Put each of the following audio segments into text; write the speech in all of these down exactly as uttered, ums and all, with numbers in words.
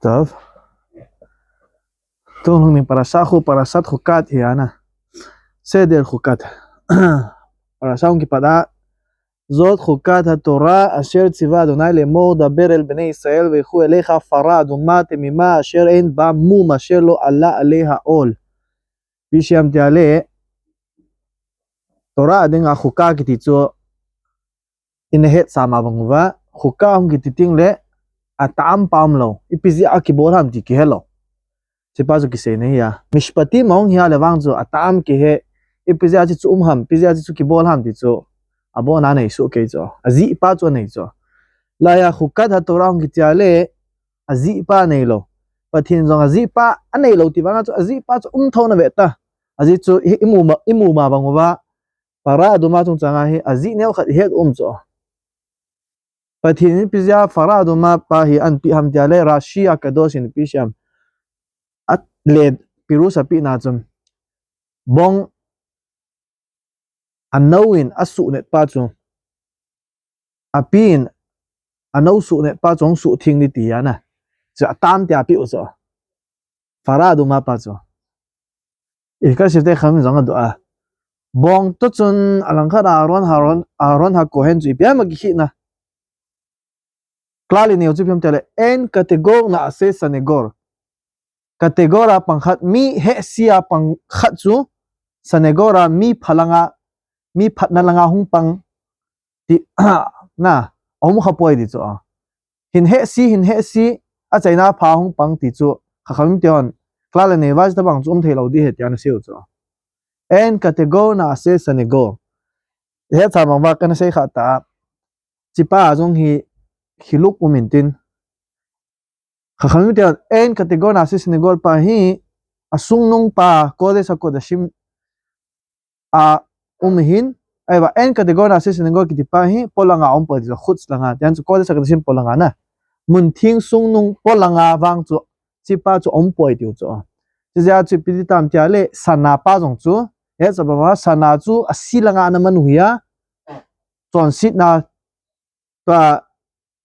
טוב. Tun hung ning parasha khu, parashat Chukat hi ana. Seder Chukat. Parasha hung kipat a. Zot chukat haTorah asher tziva Adonai lemor, daber el bnei Israel vehu elecha fara aduma temima asher ein ba mum asher lo ala aleha ol. Pishiam tia le. Torah a dinga chukat kiti chu. Ina het sama bang uva, chukat hung kiti ting le, ataham pa umlou, ipi jeh a kibol ham ti kihe lou. Hichepa chu kisei na hi a. Mishpatim a hung hi a le vang chu, ataham kihe, ipi jeh a hichu um ham, ipi jeh a hichu kibol ham ti chu, abona nei suh kei chu. Ajeh pa chu anei chu. Laiya chukat haTorah hung kiti a le, ajeh pa anei lou. Pathen jong ajeh pa anei lou ti vang a chu, ajeh pa chu um tho na ve ta. Ajeh chu i, imu ma, imu ma bang uva, Fara aduma chungchang a hi, ajeh neo khat het um chu. Pathen in ipi jeh a fara aduma pa hi ana pe ham tia le, Rashi Akadosh in ipi sei ham. At le pirush ape na chu. Bong anou in asuhnet pa chu. Api in anou suhnet pa chu hung suhtheng ding ti ana. Chu atam tia ape u chu. Fara aduma pa chu. I kasei te kham jong adoh a. Bong toh chun alangkhat a Aaron, Aaron, Aaron haKohen chu ipi ham akikhehna. Kla le neo chu ipi ham tia le, ein kategor na'aseh sanegor. Kategor a pang khat, mi hehse a pang khat chu, sanegor a mi phalanga, mi phatna langa hung pang ti, na, aum khapoi ti chu. Hin hehse, hin hehse, achaina pha hung pang ti chu, khakhamim te hon, kla le neo a chu tabang chu um thei lou ding ahi tia ana sei u chu. Ein kategor na'aseh sanegor. Hetsa bang uva kana sei kha ta. Hichepa jong hi, hiluk um intin. Khakhamim te hon, ein kategor na'aseh sanegor pa hi, asungnung pa, Kodesh HaKodashim a um ahin, ahivang, ein kategor na'aseh sanegor kiti pa hi, polanga aumpoi ti chu, chutz langa, tia chu Kodesh HaKodashim polanga na. Muntheng sungnung polanga vang chu, hichepa chu aumpoi tiu chu. Hijeh a chu ipi ti tam tia le, sana pa jong chu, hetsa bang uva, sana chu, ase langa ana man u ahi a, chonsetna, tua,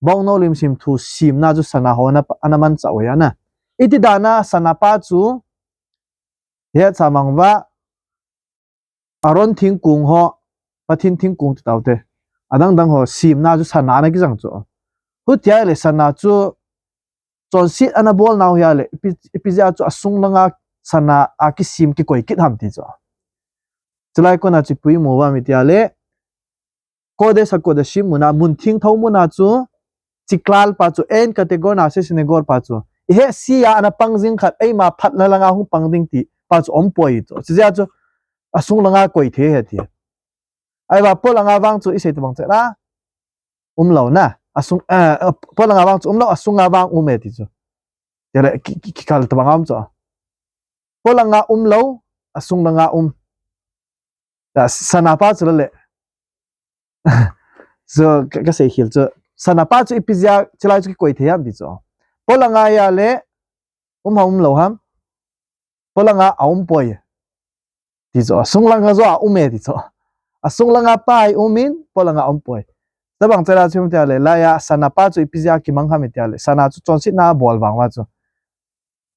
bongnou lim semthu semna chu sana ho ana, ana manchah u ahi ana. Iti dan a sana pa chu, hetsa bang uva, Aaron thingkung ho, Pathen thingkung ti tau te. Adang dang ho, semna chu sana ana kijang chu. Hutia le sana chu, chonset ana bol nau ahi a le, ipi, ipi jeh a chu asung langa sana a kisem kikoi kit ham ti chu. Chulai kona chu ipi imu uvam tia le, Kodesh HaKodashim muna, muntheng thou muna chu, hiche klal pa chu, ein kategor na'aseh sanegor pa chu. Ihehse a ana pang jing khat, eima phatna langa hung pang ding ti pa chu aumpoi chu. Hijeh a chu, asung langa koi thei ahi ti. Ahivang polanga vang chu, isei tabang chu la. Umlou na. Asung, eh, eh, polanga vang chu umlou, asunga vang um e ti chu. Tia le, ki, ki, kikal tabang a um chu. Polanga umlou, asung langa um. Tia sana pa chu la le. So, ka, kasei khel chu. Sana pa chu ipi jeh a, chulai chu kikoi thei ham ti chu. Polanga ahi a le, um ham umlou ham. Polanga aumpoi. Ti chu. Asung langa joh a um e ti chu. Asung langa pa hi um in, polanga aumpoi. Tabang chu la chu ipi ham tia le, laiya sana pa chu ipi jeh a kimang ham tia le. Sana chu chonsetna bol vang uva chu.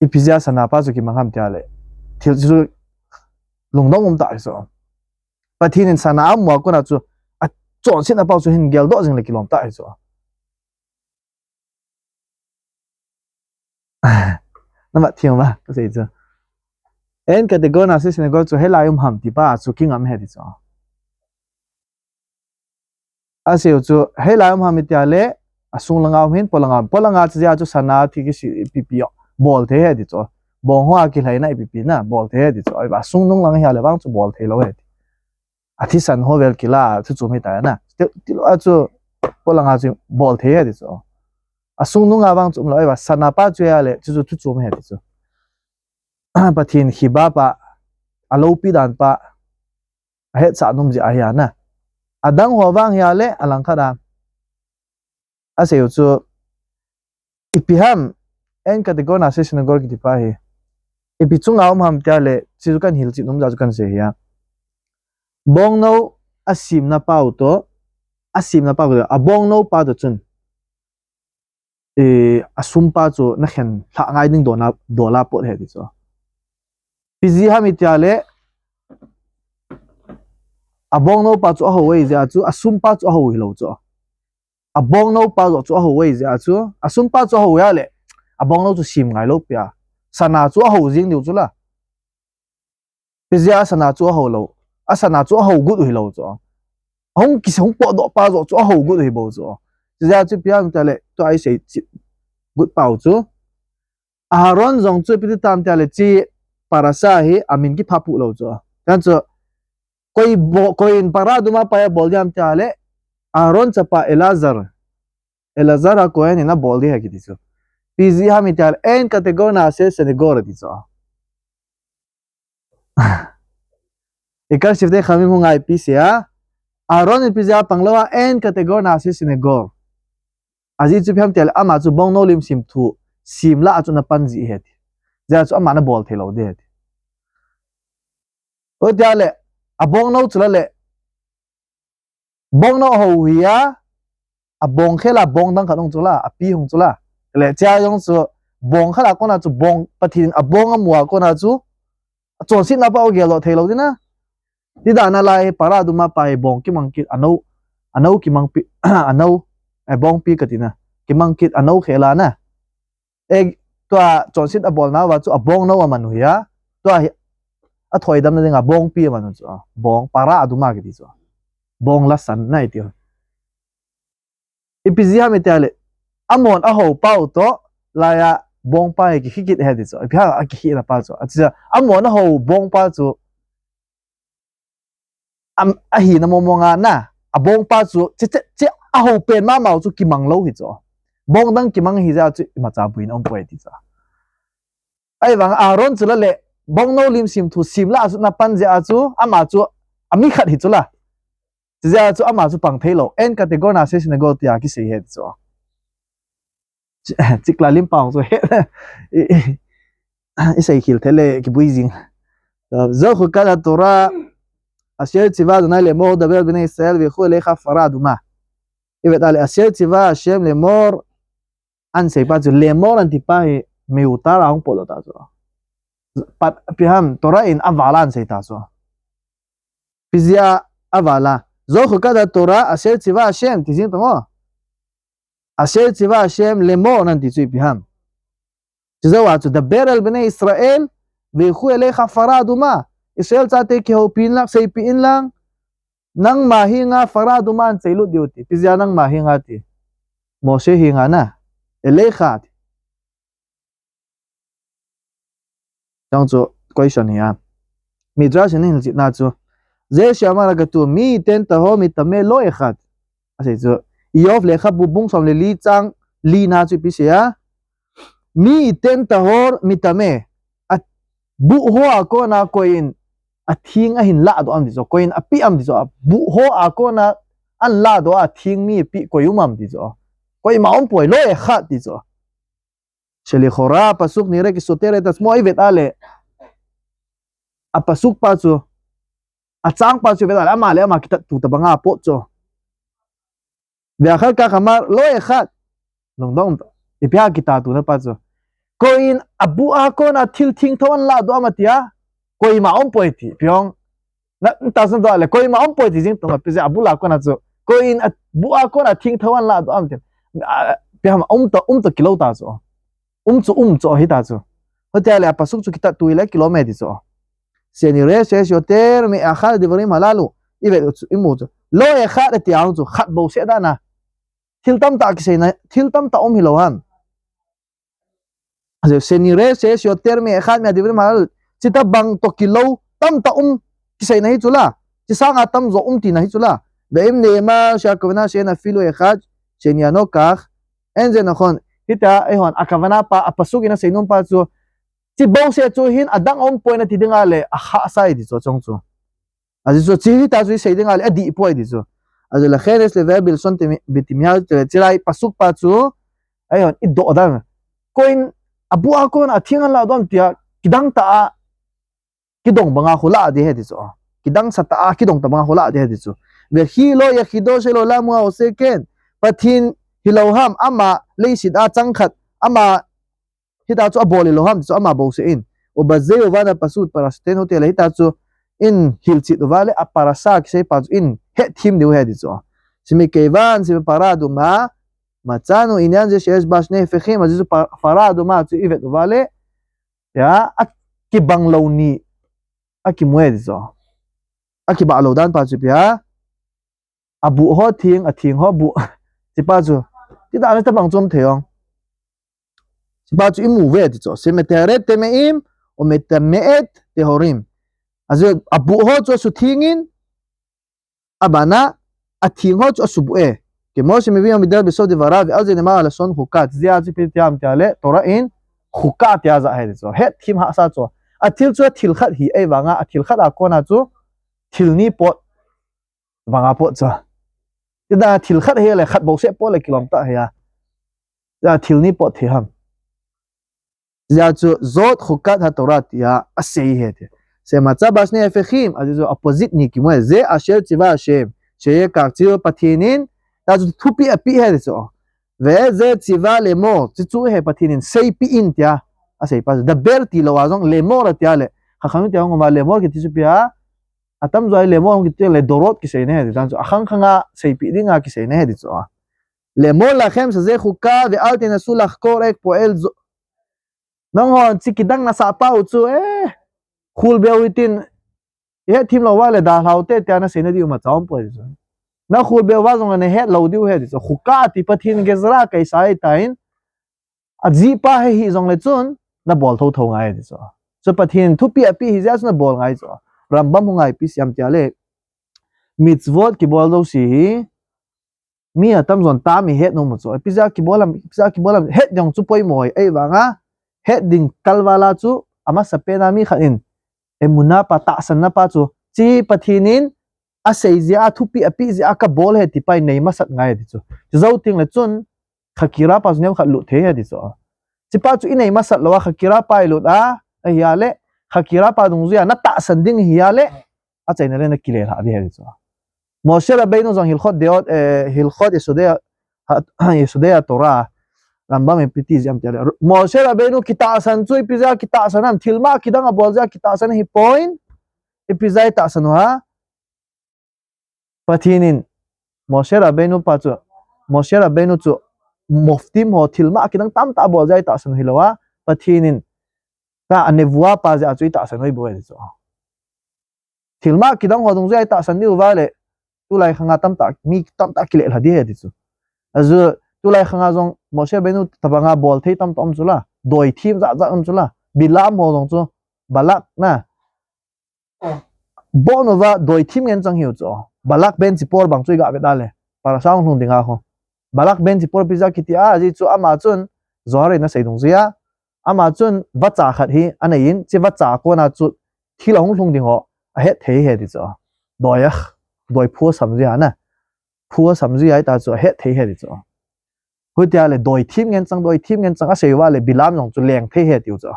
Ipi jeh a sana pa chu kimang ham tia le. Thil chu lungdong um tah ahi chu. Pathen in sana amu a kona chu achonsetna pa chu hin geldoh jing le kilom tah ahi chu. Na mat thim uva, kasei chu. Ein kategor na'aseh sanegor chu hoilai um ham ti pa chu kingam ahi ti chu. Asei u chu, hoilai um ham tia le, asung langa um in, polanga um. Polanga chu jeh a chu sana thi kisi ipi ipi bol thei ahi ti chu. Bong hoa kilhaina ipi ipi na, bol thei ahi ti chu. Ahivang asungnung lang ahi a le vang chu bol thei lou ahi ti. Athisan ho vel kila, chu chu mi ta na. Ti, ti lou a chu, polanga chu bol thei ahi ti chu. Asungnunga vang chu umlou, ahivang sana pa chu ahi a le, chu chu thu chu mi ahi ti chu. Pathen khiba pa, aloupi dan pa, ahetsah nom jeh ahi a na. Adang ho vang ahi a le, alangkhat a. Asei u chu, ipi ham, ein kategor na'aseh sanegor kiti pa hi. Ipi chunga um ham tia le, chu chu kahin hilchen nom jeh a chu kahin sei ahi a. Bongnou asemna pa u toh, asemna pa u toh, abongnou pa toh chun. eh, asumpa chu nakhen lhah ngai ding dona, dola pot ahi ti chu. Ipi jeh ham itile, abongnau pa chu ahou ahi jeh a chu, asumpa chu ahou hilou chu. Abongnau pa joh chu ahou ahi jeh a chu, asumpa chu ahou ahile, abongnau chu sem ngai lou pi a. Sana chu ahou jing diu chu la. Ipi jeh a sana chu ahou lou. Asana chu ahou got u hilou chu. Ahung kis-, hung potdoh pa joh chu ahou got u hibou chu. Ipi jeh a chu ipi ham itile, tua isei cheh got pau chu. Aharon jong chu ipi ti tam itile, hiche parasha hi amin kiphah phu lou chu. Chang chu, koi bo-, koi in para aduma pa a bol ding ham itile, Aharon chapa Elazar. Elazar HaKohen in abol ding ahi kiti chu. Ipi jeh ham itile, אין קטגור נעשה סניגור ti chu. עיקר שפתי חכמים הוא ngaipi se a. Aharon in ipi jeh a pang lou a, אין קטגור נעשה סניגור. Ajeh chu ipi ham itile, ama chu bongnau lim semthu, sem lah a chu ana pan jeh ahi ti. Jeh a chu ama ana bol thei lou ding ahi ti. Hiti ahile, abongnau chu la le, bongnau ahou hi a, abong khel a bong dang khat hung chu la, api hung chu la. Le hichea jong chu, bong khat a kona chu bong, Pathen in abong amu a kona chu, achonsetna pa u geldoh thei lou ding a. Ti dan a lai hi para aduma pa hi bong kimang kit, anou, anou kimang pi, anou, eh, bongpi kati na. Kimang kit, anou khel a na. Eh, tua chonset abolna uva chu abongnau aman u hi a. Tua hi, athoidamna dinga bongpi aman u chu a. Bong, para aduma kiti chu a. Bong lasan na iti u. Ipi jeh ham itile, amon ahou pau toh, laiya bongpa hi kikhi kit ahi ti chu. Ipi ham akikhina pa chu. Achu chu, amon ahou bongpa chu, am, ahina mong mong a na, abongpa chu, hiche, hiche, hiche ahou pen mama u chu kimang lou hi chu. Bong dang kimang ahi jeh a chu, imacha boina um poi ti chu. Ahivang Aharon chu la le, bongnau lim semthu, sem lah a chu ana pan jeh a chu, ama chu, ami khat hi chu la. Chujeh a chu ama chu pang thei lou. אין קטגור נעשה סניגור tia kisei ahi ti chu. Chikla lim pau chu he. I, i, isei khel thei le kibui jing. זו חוקת התורה אשר ציווה אדוני לאמור דבר אל בני ישראל ויקחו אליך פרה אדומה. Ivet a le אשר ציווה השם לאמור Ahin sei pa chu, לאמור ahin ti pa hi מיותר a hung potdoh ta chu. Pat, ipi ham, Torah in aval a ahin sei ta chu. Ipi jeh a aval a. זו חוקת התורה אשר ציווה השם, ti jing tong o. אשר ציווה השם לאמור ahin ti chu ipi ham. Chu jou a chu, דבר אל בני ישראל ויקחו אליך פרה אדומה. Israel chate kihoupi in lang, seipeh in lang. Nangma henga פרה אדומה ahin cheilut diu ti. Ipi jeh a nangma henga ti. Moshe henga na. אליך ti. Chang chu question hi a. Midrash in ahin chetna chu. זה שאמר הכתוב, מי ייתן טהור מטמא לא אחד. Asei chu. Iyov lekhabu bung som le li chang li na chu ipi sei a. מי ייתן טהור מטמא. A buh ho a kona koi in atheng ahin lahdoh am ti chu. Koi in apeh am ti chu. A buh ho a kona ahin lahdoh a atheng mi apeh koi um am ti chu. Koima umpoi לא אחד ti chu. שלכאורה הפסוק נראה כסותר את עצמו, ivet a le. A pasuk pa chu. A chang pa chu ivet a le. Ama le ama kitattu tabanga apot chu. ואחר כך אמר לא אחד. Lungdong. Ipi ham kitattu na pa chu. Koi in abuh a kona thil thengtho ahin lahdoh am ati a. Koima umpoi ti. Ipi ham. Na, tahsan doh le, koima umpoi ti jing tong a, ipi jeh a abuh a kona chu. Koi in abuh a kona thengtho ahin lahdoh am ti. A, ipi ham um ta, um ta kilou ta chu. Um chu um chu hi ta chu. Hiti a le a pasuk chu kitattu le kilou me ti chu. שנראה שיש יותר מאחד לדברים הללו. Ivet u chu, imu chu. לא אחד ati a chu, khat bou seh dan a. Thil tamtah kisei na, thil tamtah um hilou ham. שנראה שיש יותר מאחד מהדברים הללו. Chuti tabang toh kilou tamtah um kisei na hi chu la. Chusanga tamjo um tina hi chu la. ואם נאמר שהכוונה שאין אפילו אחד שעניינו כך, אין זה נכון. Hiti a, eihon, הכוונה pa, a pasuk in asei nom pa chu. Chubou seh chu hin adang umpoi nati ding a le, akhah sa ahi ti chu chong chu. Ajeh chu, chuti ta chu isei ding a le, adih poi ti chu. Ajeh לכן יש לבאר בלשון בתמ-, בתמיהה, chulai pasuk pa chu, eihon, idoh dan. Koi in, abuh a kona atheng ahin lahdoh am tia, kidang tah a, kidong banga khu lah ding ahi ti chu. Kidang sa tah a, kidong tah banga khu lah ding ahi ti chu. וכי לא יחידו של עולם הוא העושה כן. Pathen Hilou ham, ama leiset a chang khat, ama hita chu abol hilou ham, chu ama bouseh in. Uba zei uva na pasut parasuten hote le hita chu in hilchet uva le a parasa kisei pa chu in hetthem diu ahi ti chu. Shemikeivan shebepara aduma, מצאנו עניין זה שיש בה שני הפכים, aji chu pa-, פרה אדומה chu ivet uva le, ya, akibang lou ni, akimu ahi ti chu. Akibah lou dan pa chu ipi ham. Abuh ho thing, athing ho buh. Chupa chu, ti dan le tabang chu um thei ong. Chupa chu imu uve ti chu. שמטהרת טמאים ומטמאת טהורים. Aji, abuh ho chu asuthing in, abana, athing ho chu asubuh e. כמו שמביא המדרש בסוף דבריו, ועל זה נאמר הלשון חוקה. Jia chu ipi ti ham tia le, Torah in חוקה tia ajah ahi ti chu. Hetthem hahsa chu. Athil chu athil khat hi, ahivanga, athil khat a kona chu, thil ni pot, banga pot chu. Ti dan thil khat hi le, khat bouseh pot le kilom tah ahi a. Jia thil ni pot thei ham. Jia chu זאת חוקת התורה tia asei ahi ti. שמצא בה שני הפכים, aji chu opposite ni kimu e, זה אשר ציווה השם, שיהיה כך, chu Pathen in, ta chu thupeh apeh ahi ti chu. ואת זה ציווה לאמור, chu chu hi Pathen in seipeh in tia, asei pa chu. דבר tilou a jong לאמור tia le, kha khang tia hung um a לאמור kiti chu ipi ham, atamjo a לאמור hung kiti le דורות kisei na ahi ti dan chu, akhang khang a seipeh ding a kisei na ahi ti chu. לאמור לכם שזה חוקה ואל תנסו לחקור איך פועל ז-, nanghon hiche kidang nasah pa u chu, eh, khul beu hitin, ihetthem lou uva le dalhau te tia nasei nadiu imacha um poi chu. Nakhul beu uva jong le nahet lou diu ahi ti chu. חוקה ti Pathen גזירה kaisa ahitan, ajih pa hi hih jong le chun, nabol thotho ngai ahi ti chu. Chu Pathen thupeh apeh hi jeh a chu nabol ngai chu. Rambam hung ipi sei ham tia le, מצוות kibol jouse hi, mi atamjon tam ihet nom u chu. Ipi jeh a kibol ham, ipi jeh a kibol ham, het ding chu poimo ahi, ahivanga, het ding kalval a chu, amasapen a mi khat in, אמונה pa, tahsanna pa chu, hiche Pathen in asei jeh a, thupeh apeh jeh a kabol ahi ti pa inei masat ngai ahi ti chu. Chujou teng le chun, חקירה pa chu neokhat lut thei ahi ti chu. Hiche pa chu inei masat lou a, חקירה pa ilut a, ahi a le, חקירה pa dungjui a natahsan ding ahi a le, achaina le nakile lha ding ahi ti chu. משה רבינו jong הלכות דעות, eh, הלכות יסודי ה-, יסודי התורה, Rambam in ipi ti jeh ham tia le, משה רבינו kitahsan chu ipi jeh a kitahsan ham, thilmah kidang abol jeh a kitahsan ahipon, ipi jeh a itahsan u ham, Pathen in, Moshe Rabbeinu pa chu, Moshe Rabbeinu chu, muftim ho thilmah kidang tamtah abol jeh a itahsan u hilou a, Pathen in, ta a nevuah pa jeh a chu itahsan u ahi bou ahi ti chu. Thilmah kidang ho dungjui a itahsan diu va le, tulai khang a tamtah, mi tamtah kile lha ding ahi ti chu. Ajeh, tulai khang a jong Moshe Rabbeinu tabang a bol thei tamtah um chu la, doi thim jat jat um chu la, Bilam ho jong chu, Balak na, Bon uva doi thim ngen chang hiu chu. Balak ben Zippor bang chu iga vet a le. Parasha hung lhung ding a khu. Balak ben Zippor ipi jeh a kiti a, ajeh chu ama chun, Zohar in asei dungjui a. Ama chun vacha khat hi anei in, hiche vacha a kon a chu thil ahung lhung ding ho ahet thei ahi ti chu. Doi a, doi phu asam jeh a na. Phu asam jeh a hita chu ahet thei ahi ti chu. Hutia le doi thim ngen chang, doi thim ngen chang asei uva le Bilam jong chu leng thei ahi tiu chu.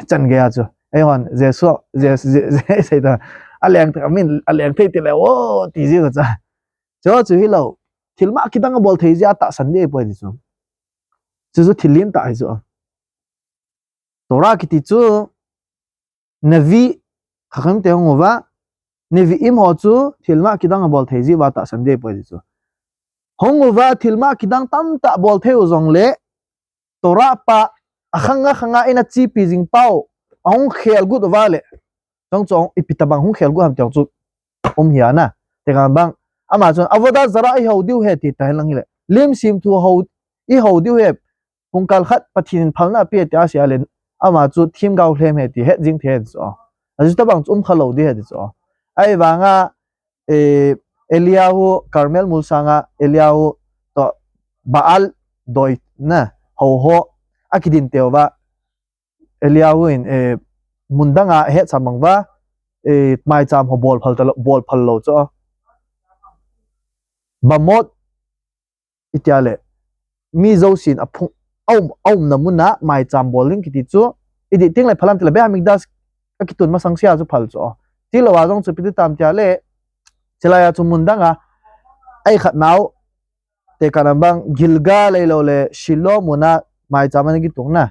Chan gei a chu. Eihon, Jesu, Jesu, Je-, Je-, sei ta. Aleng thei, I mean, aleng thei ti le, o, ti ji ko cha. Chu chu hilou. Thilmah kidang abol thei jeh a tahsan ding ahi poi ti chu. Chu chu thil lim tah ahi chu. Torah kiti chu, Nevi, Chachamim te hung uva, Nevi'im ho chu, thilmah kidang abol thei jeh uva tahsan ding ahi poi ti chu. Hung uva, thilmah kidang tamtah bol thei u jong le, Torah pa, akhang akhang a ina chepi jing pau, ahung khel got uva le. Chong chu ipi tabang hung khel got ham ti chu um hia na. Te kan bang, ama chun Avodah Zarah ihou diu ahi ti ta hen lang hile. Lim sim thu hou, ihou diu ahi. Pungkal khat Pathen in phalna apeh ti asei a le. Ama chu themgao lhem ahi ti het jing thei ahi ti chu. Ajeh chu tabang chu um kha lou ding ahi ti chu. Ahivang a, eh, Eliyahu, Karmel mol sang a, Eliyahu, toh, Baal, doi, na, hou ho, akidin teu va, Eliyahu in, eh, mun dang a, het sam bang va, eh, maicham ho bol phal ta lou, bol phal lou chu. Bamot, itia le, mi jousen aphung, aum, aumna mun a, maicham bol ding kiti chu, idih teng le phal am ti le, Beit Hamikdash akitun masang sia chu phal chu. Tilou a jong chu ipi ti tam tia le, chulai a chu mun dang a, ei khat nau, Tekahna bang Gilgal ahilou le Shiloh muna maicham ana kitung na.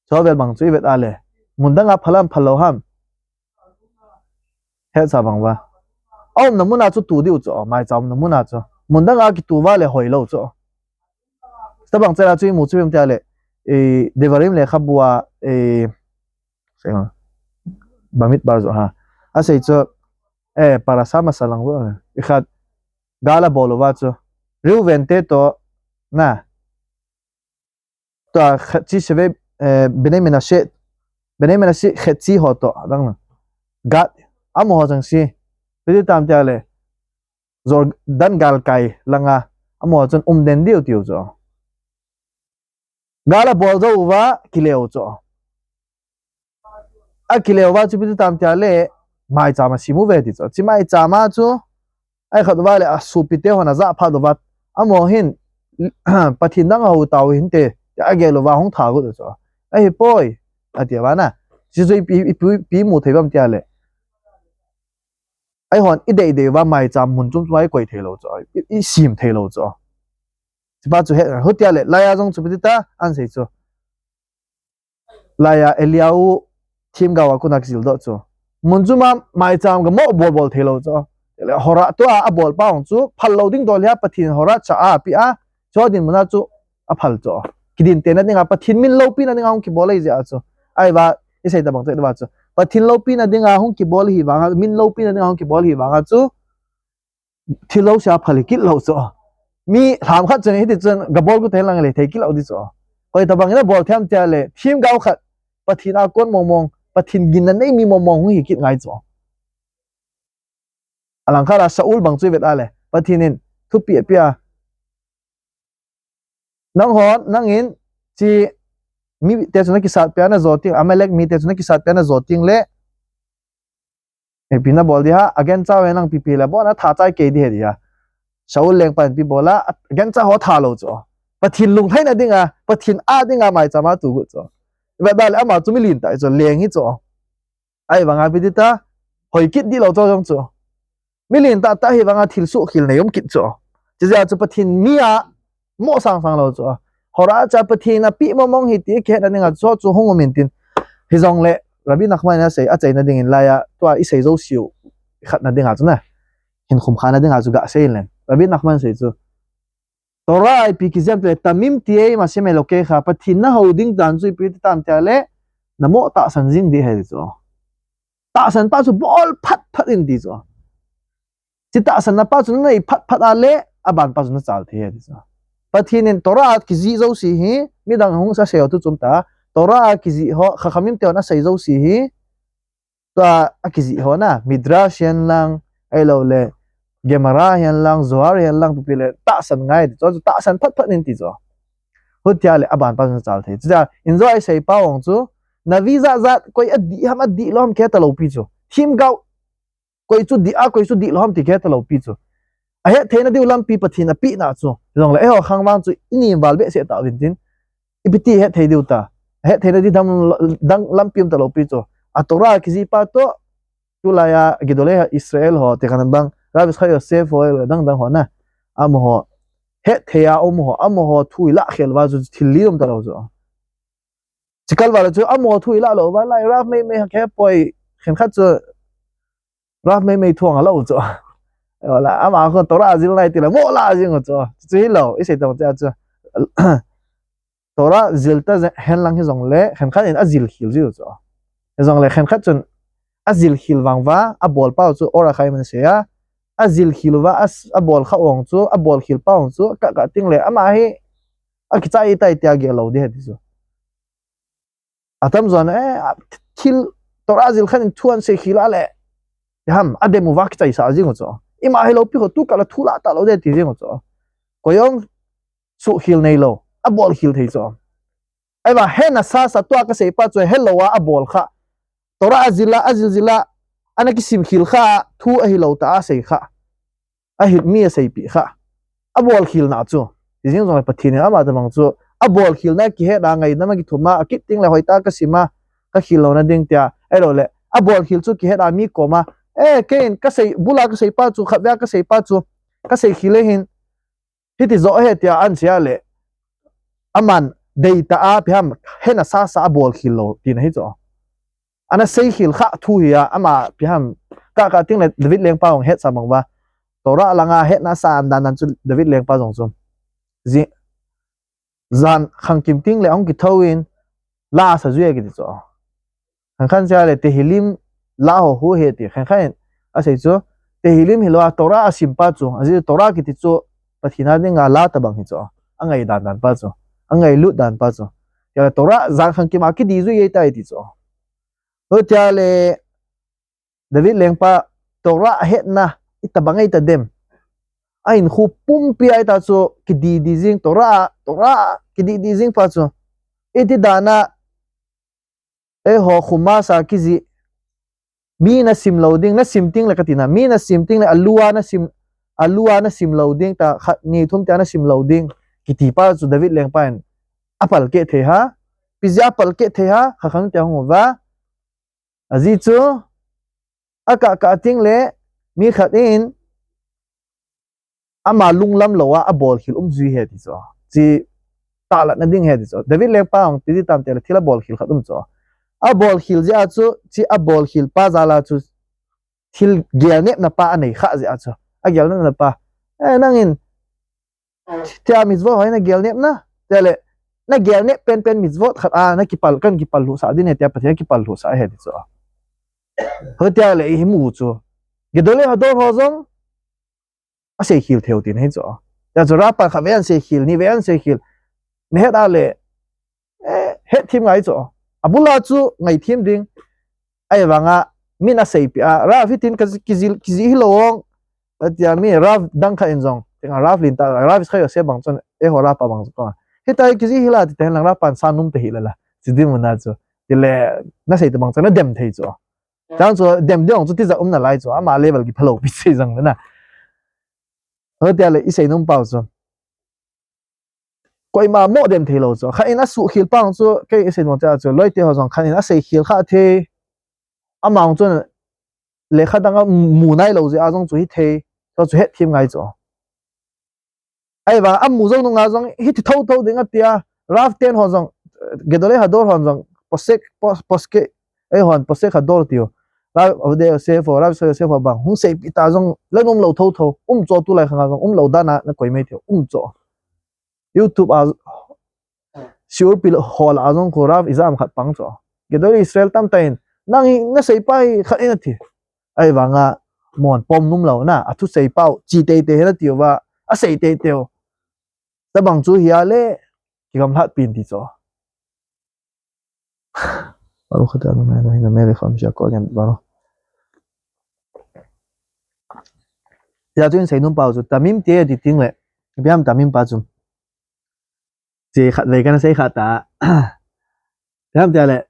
Chu vel bang chu i vet a le. Mun dang a phal am phal lou ham. Hetsa bang uva. A umna muna chu tu diu chu, maicham umna muna chu. Mun dang a kitu uva le hoi lou chu. Tabang chela chu i mu chu em tia le. I Devarim lekhabu a, i, sei ma. Bamidbar jo ha. Asei chu, eh, parasha masa lang uva. I khat gal abol uva chu. Reuven te toh, na. Tua khetchi seve, eh, Bnei Menashe, Bnei Menashe khetchi ho toh, dang na. Gad, amaho jong si. Ipi ti tam tia le. Jordan galkai langa, amaho chun um den diu tiu chu. Gal abol jou uva, kile u chu. Akile uva chu ipi ti tam tia le, maicham asim uve ti chu. Chi maicham a chu, ai khat uva le, asopi te hon aja phat uva. Amaho hin, Pathen dang ahou tau hinte, tia agel uva hung tha got u chu. Ahipoi, ati uva na. Chi chu ipi, ipi, ipi mu thei uvam tia le. Eihon i dei dei uva maicham mun chom chom a i koi thei lou chu. I, i sim thei lou chu. Chupa chu he, hutia le, laiya jong chu ipi ti ta, an sei chu. Laiya Eliyahu themgao a kona kijil doh chu. Mun chom a maicham gamo bol bol thei lou chu. Le Hora tua abol pa hung chu, phal lou ding dol hia Pathen Hora cha a pi a, chu dinmun a chu aphal chu. Kidin tena dinga, Pathen min loupina dinga hung kibol ahi jeh a chu. Ahivang, i sei tabang chu, ahivang chu. Pathen loupina dinga hung kibol ahi vanga, min loupina dinga hung kibol ahi vanga chu. Thil lou sia phal hi kit lou chu. Mi lham khat chun hiti chun gabol got thei lang le thei kit lou di chu. Koi tabang in abol them tia le, themgao khat, Pathen a kon mong mong, Pathen ginna nei mi mong mong hung hi kit ngai chu. Alang khat a Shaul bang chu i vet a le, Pathen in thupeh apeh a. Nang hon, nangin, chi, mi te chu na kisat peh a na jo teng, Amalek mi te chu na kisat peh a na jo teng le, ipi na bol di ham, agancha ho nang ipi ipi le, bol na tha chai kei di he di ham. Shaul lengpan ipi bol a, agancha ho tha lou chu. Pathen lunglhaina dinga, Pathen a dinga maicham a tu got chu. Vet da le ama chu mi lentah chu, leng hi chu. Ahivanga ipi ti ta, hoi kit di lou chu jong chu. Mi lentah tah hivanga thil suhkhel nei um kit chu. Chujeh a chu Pathen mi a mo sang sang lou chu. Hora cha Pathen a pi mong mong hi ti kihetna dinga chu chu hung um in tin. Hijongle, Rabbi Nachman in asei, achaina dingin laiya, tua i sei jouse u, khatna dinga chu na. Hin khum khana dinga chu ga sei in len. Rabbi Nachman sei chu. Torah a ipi kijem tile, Tamim tihya im Hashem Elokecha, Pathen na hou ding dan chu ipi ti tam tia le, na mo tahsan jing di he ti chu. Tahsan pa chu bol phat phat in ti chu. Chi tahsan na pa chu na nei phat phat a le, aban pa chu na chal thei he ti chu. Pathen in Torah a kijih jouse hi, midang hung sa sei ho tu chom ta, Torah a kijih ho, Chachamim te hon asei jouse hi, tua a kijih ho na, Midrash hihen lang, ahilou le, Gemara hihen lang, Zohar hihen lang, ipi ipi le, tahsan ngai ti chu, tahsan phat phat in ti chu. Hutia le, aban pa chu na chal thei. Chutia, in jo a i sei pa hung chu, Navi jat jat, koi adih ham, adih lou ham, kihe ta lou pi chu. Themgao, koi chu dih a, koi chu dih lou ham ti kihe ta lou pi chu. Ahet theina diu lampi Pathen apeh na chu. Jongle eiho khang vang chu i nim val behseh ta uvin tin. Ipi ti het thei diu ta. Het theina di dang, dang lampi um ta lou pi chu. A Torah kijih pa toh. Tulai a Gedolei Israel ho, tekahna bang, Rav Yitzchak Yosef ho, dang dang ho na. Amaho. Het thei a um ho, amaho thu i lah khel uva chu thil li um ta lou chu. Chikal val chu amaho thu i lah lou uva, lai Rav mei mei khe poi, khenkhat chu Rav mei mei thu anga lah u chu. Wala, ama khu Torah a jil nai ti le, mo lah jing u chu. Chu hilou, i sei tong tia chu. Torah jil ta je-, hen lang hijongle, khenkhat in ajil khel jiu chu. Hijongle, khenkhat chun ajil khel vang uva, abol pa u chu, Or HaChaim in asei a, ajil khel uva, as-, abol kha ong chu, abol khel pa ong chu, ka, ka ting le, ama hi, akichai tai tia gel lou di he ti chu. Atam jon, eh, a, thil, Torah jil khat in thu ahin sei khel a le. Ham, adem uva kichaisa jing u chu. Ima hilou pi ho tu kala thu lah ta lou de ti jing u chu. Koi jong suhkhel neilou, abol khel thei chu. Ahivang, hena sa sa tua kasei pa chu helou a abol kha. Torah ajil a, ajil jil a, ana kisim khel kha, thu ahilou tah a asei kha. Ahin mi aseipeh kha. Abol khel na chu. Ti jing jongle Pathen in ama tabang chu. Abol khel na kihet a ngaidam a kithum a, akit ting le hoitah a kasim a, kakhel louna ding tia. Ahilou le. Abol khel chu kihet a mi koma. Eh, kei in kasei, bul a kasei pa chu, khatvei a kasei pa chu. Kasei khel le hin. Hiti jo ahi tia asei a le, aman deitah a ipi ham, hetna sasa a bolkhel lou tina ahi chu. Ana seikhel kha thu hi a, ama ipi ham, kah kah teng le David lengpa hung hetsa bang uva, Torah langa hetna sa dan dan chu David lengpa jong chu, ji, jan khangkim teng le ahung kithou in, la asa jui e kiti chu. Khenkhat in asei a le Tehillim la ho hu e ti, khenkhat in asei chu, Tehillim hilou a Torah asim pa chu, ajeh chu Torah kiti chu Pathen a dinga la tobang hi chu, angai dan dan pa chu, angailut dan pa chu. Tia le Torah jan khangkim a kidi jui e tai ti chu. Hitia le David lengpa Torah ahetna itobang ahi ta dem. A hinkho pumpi a ita chu kidi di jing, Torah, Torah kidi di jing pa chu. Iti dan a, eiho Chumash a kijih, mi nasim lou ding, nasim teng le kati na, mi nasim teng le alu a nasim, alu a nasim lou ding, ta khat ni thum tia nasim lou ding kiti pa chu David lengpa in apalkeh thei ham, ipi jeh a apalkeh thei ham, kha khat tia hung uva. Ajeh chu, akah kah teng le, mi khat in, ama lunglam lou a, abolkhel um jui e ti chu. Chu tahlatna ding ahi ti chu. David lengpa hung ti di tam tia le thil abolkhel khat um chu. Abolkhel jeh a chu, chu abolkhel pa jal a chu, thil gelnepna pa anei kha jeh a chu. Agelnepna pa. Eh, nangin, tia mitzvot ho hi nagelnep na, tia le, nagelnep penpen mitzvot khat a, nakipal, kan kipal lhuh sah ding e tia Pathen kipal lhuh sah ahi ti chu. Hitia le imu chu. Gedolei Hador ho jong aseikhel thei u tina ahi chu. Tia chu Rav pan khat vei aseikhel, ni vei aseikhel. Nahet a le, eh, hetthem ngai chu. Abul a chu ngaithem ding. Ahivanga, min aseipeh a, Rav hitin ka kijih, kijih hilou ong. Atia mi Rav dang khat in jong, tenga Rav lentah, Rav Yitzchak Yosef bang chun, eiho Rav pa bang chu ko. Hitia hi kijih hih la ti te henlang Rav pan sa nom te hih le la. Chu dinmun a chu. Ti le, nasei tobang chu nadem thei chu. Chang chu dem ding chu tijat um nalai chu. Ama level kiphalou pi sei jong na. Hitia le isei nom pau chu. Koima mo dem thei lou chu. Khat in asuhkhel pa chu, kei isei nom chu, loite ho jong khat in aseikhel kha thei. Ama jong chun lekha dang amu nai lou jeh a jong chu hithei. Chu chu hetthem ngai chu. Ahivang amu jou nung a jong hiti thotho ding atia. Rav ten ho jong, Gedolei Hador hon jong, posek, pos-, poske, eihon posek Hador tiu. Rav Ovediah Yosef ho, Rav Yitzchak Yosef ho bang hung seipeh ta jong, la nom lou thotho, um chu tulai khang a jong, um lou dan a nakoi mai tiu, um chu. YouTube a, shiur pil hol a jong khu Rav ijam khat pang chu. Gedolei Israel tamtah in, nang hi nasei pa hi khat in ati. Ahivanga, mon pom nom lou na, athusei pau, chi teitei hi nati uva, asei teitei u. Tabang chu hi a le, kigamlat pen ti chu. Baruch atah Adonai Eloheinu melech haolam she'akol yamid baro. Tia chu isei nom pau chu, tamim ti e ti teng le, ipi ham tamim pa chu. Chu khat vei kana sei kha ta. Ipi ham tia le,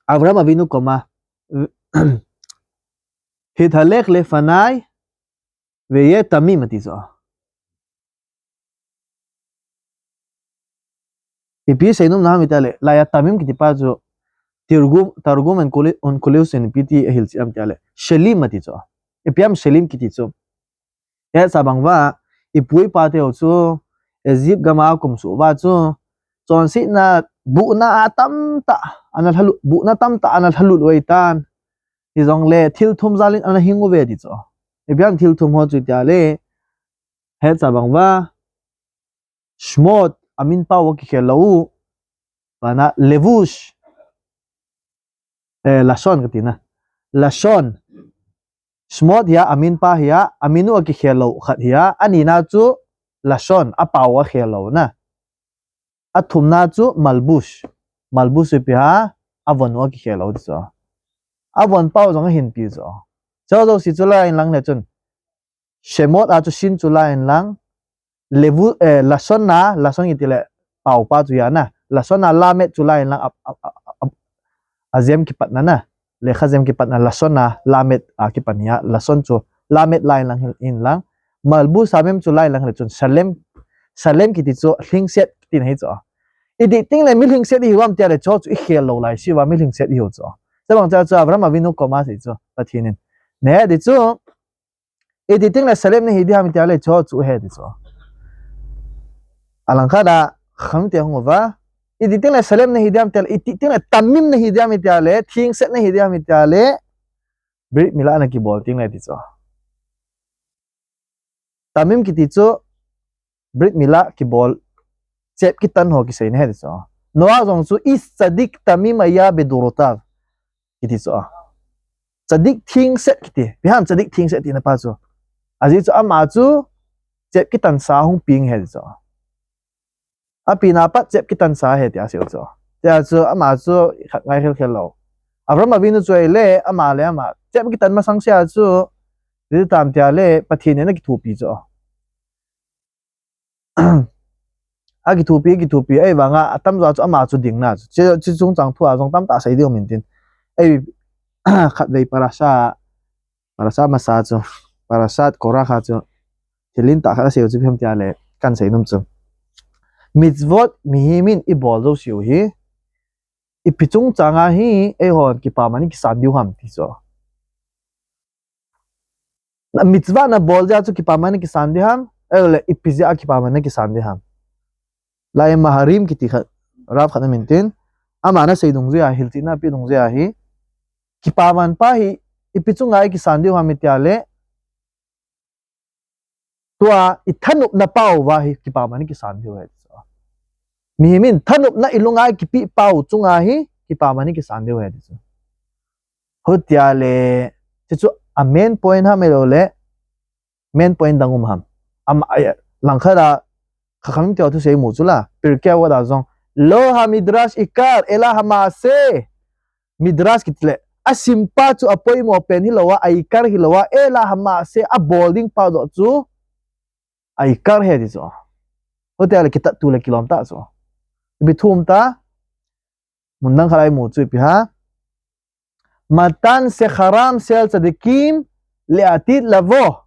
Avraham Avinu koma, Hithalech lefanai ve'eh tamim ati chu. Ipi sei nom na ham tia le, laiya tamim kiti pa chu, Targum, Targum Onkeluh-, Onkeluh in ipi ti ahilchen ham tia le, shelim ati chu. Ipi ham shelim kiti chu. Hesa bang uva, ipu ipa te ho chu, Egypt gam a akum suh uva chu, chonsetna, buhna a tamtah, ana lhalut, buhna tamtah ana lhalut u ahitan. Hijongle, thil thum jal in ana hing uve ti chu. Ipi ham thil thum ho chu tia le, hesa bang uva, Shmot, amin pau akikhel lou u. Vana, Levush, eh, Lashon kati na. Lashon. Shmot hi a, amin pa hi a, amin u akikhel lou khat hi a, anina chu Lashon, apau akhel lou na. Athumna chu Malbush. Malbush ipi ham, avon u akikhel lou ti chu. Avon pau jong ahin pi chu. Chu jouse chu la in lang le chun. Shemot a chu shin chu la in lang, Levu-, eh, Lashon a, Lashon kiti le pau pa chu ahi na. Lashon a Lamed chu la in lang a, a, a, a, a jem kipatna na. Lekha jem kipatna Lashon a Lamed a kipan ahi a. Lashon chu Lamed la in lang hi in lang. Malbus hamim chu la in lang le chun Shalem, Shalem kiti chu lhingset kiti na hi chu. Iti teng le mi lhingset ihiu ham tia le chu chu ikhel lou lai si uva mi lhingset ihiu chu. Tabang chu chu Avraham Avinu koma sei chu Pathen in. Ne ti chu Iti teng le Shalem nahi di ham tia le chu chu he ti chu. Alangkhat a, kham te hung uva. Iti teng le salem nahi diam tia le, iti teng le tamim nahi diam tia le, thingset nahi diam tia le, Brit Mila nakibol teng le ti chu. Tamim kiti chu, Brit Mila kibol, chep kitan ho kisei na ahi ti chu. Noah jong chu, Ish tzadik tamim haya bedorotav. Kiti chu. Tzadik thingset kiti. Ipi ham tzadik thingset tina pa chu. Ajeh chu ama chu, chep kitan sa hung peng ahi ti chu. Api na pat chep kitan sa ahi tia asei u chu. Tia chu ama chu khat ngai khel khel lou. Avraham Avinu chu ahile ama le ama chep kitan masang sia chu. Ti tam tia le Pathen in akithopi chu. Akithopi, akithopi, ahivanga atamjo chu ama chu ding na chu. Chi, chi chungchang thu a jong tamtah sei diu min tin. Ei, khatvei parasha, parasha masa chu, parashat Korach a chu. Thil lentah khat asei u chu ipi ham tia le, kan sei nom chu. Mitzvot mihem in ibol jouse u hi, ipi chungchang a hi, eihon kipaman ikisan diu ham ti chu. Na mitzvah nabol jeh a chu kipaman nakisan diu ham, ahilou le ipi jeh a kipaman nakisan diu ham. Lai Maharim kiti khat, Rav khat amin tin, aman asei dungjui a, hilchetna ape dungjui a hi, kipaman pa hi, ipi chunga ikisan diu ham tia le, tua ithanopna pa uva hi kipaman ikisan diu ahi ti chu. Mihem in thanopna ilunga ikipe pa u chunga hi kipaman ikisan diu ahi ti chu. Hutia le, ti chu a main point ham ahilou le, main point dang um ham. Ama, ai, langkhat a, Chachamim te thusei mu chu la, Pirkei Avot a jong, Lo hamidrash ikar, ela hamase. Midrash kiti le, asim pa chu apoimo pen hilou a, aikar hilou a, ela hamase, abol ding pa joh chu, aikar ahi ti chu. Hutia le kitat tu le kilom tah chu. Ipi thu um ta, mun dang khat a imu chu ipi ham. Matan secharam shel tzadikim le'atid lavo.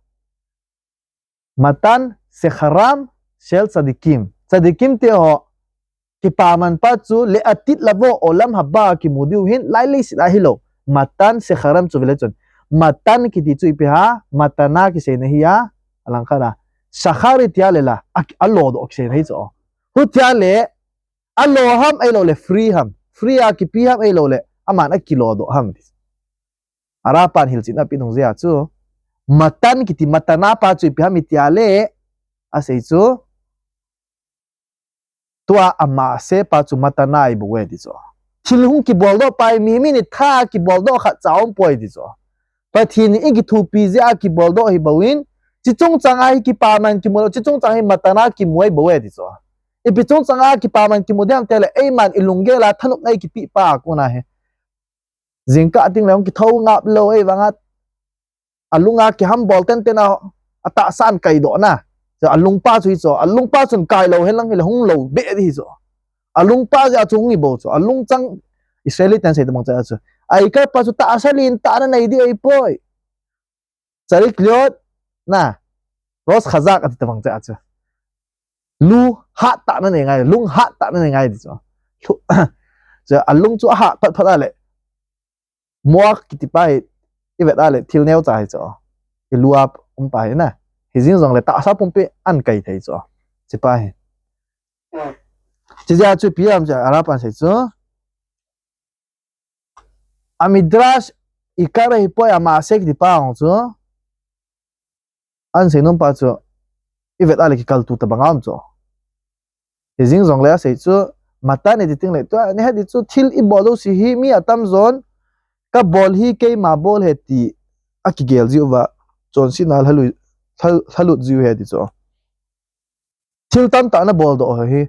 Matan secharam shel tzadikim. Tzadikim te ho kipaman pa chu le'atid lavo olam haba kimu diu hin lai leiset a hilou. Matan secharam chu vele chun. Matan kiti chu ipi ham, matana kiseina ahi a, alangkhat a. Shachar iti a le la, a, alodoh kiseina ahi chu. Hutia le, alo ham ahilou le free ham. Free a kipe ham ahilou le, aman akilodoh ham. Ara pan hilchetna ape dungjui a chu. Matan kiti matana pa chu ipi ham tia le, asei chu. Tua amase pa chu matana ahi bou e ti chu. Thil hung kiboldoh pa hi mihem in itha kiboldoh khat cha um poi ti chu. Pathen in ikithopi jeh a kiboldoh ahi bou in, chi chungchang a hi kipaman kimu lou, chi chungchang hi matana kimu ahi bou e ti chu. Ipi chungchang a kipaman kimu diu ham tia le, eiman ilunggel a thanopna ikipe pa a kon a hi. Jingkah a ding le hung kithou ngap lou, ahivanga alunga kihambol tenten a, atahsa ahin kaidoh na. Alung pa chu hi chu, alung pa chun kai lou hen lang hile hung lou beh di hi chu. Alung pa jeh a chu hung hi bou chu. Alung chang Israeli ten sei tabang cha chu. Aikar pa chu tahsa lentah na nei di ahi poi. Tzadik liot na. Rosh chazak ati tabang cha chu. Lu hat tah na nei ngai, lung hat tah na nei ngai di chu. Lu, chu alung chu ahat phat phat a le. Moach kiti pa hi, ivet a le, thil neocha hi chu. Ilu a um pa hi na. Hijing jong le tahsa pumpi ahin kai thei chu. Chi pa hi. Chi jeh a chu ipi ham chu, Ara pan sei chu. A midrash ikar ahi poi amase kiti pa hung chu. Ahin sei nom pa chu, ivet a le kikaltou tabang a um chu. Hijing jong le asei chu, matan iti teng le, tua, nahet di chu, thil ibol jouse hi, mi atamjon, kabol hi, keima bol ahi ti, akigel jiu va, chonsetna lhalut, lhal-, lhalut jiu ahi ti chu. Thil tamtah naboldoh ho hi,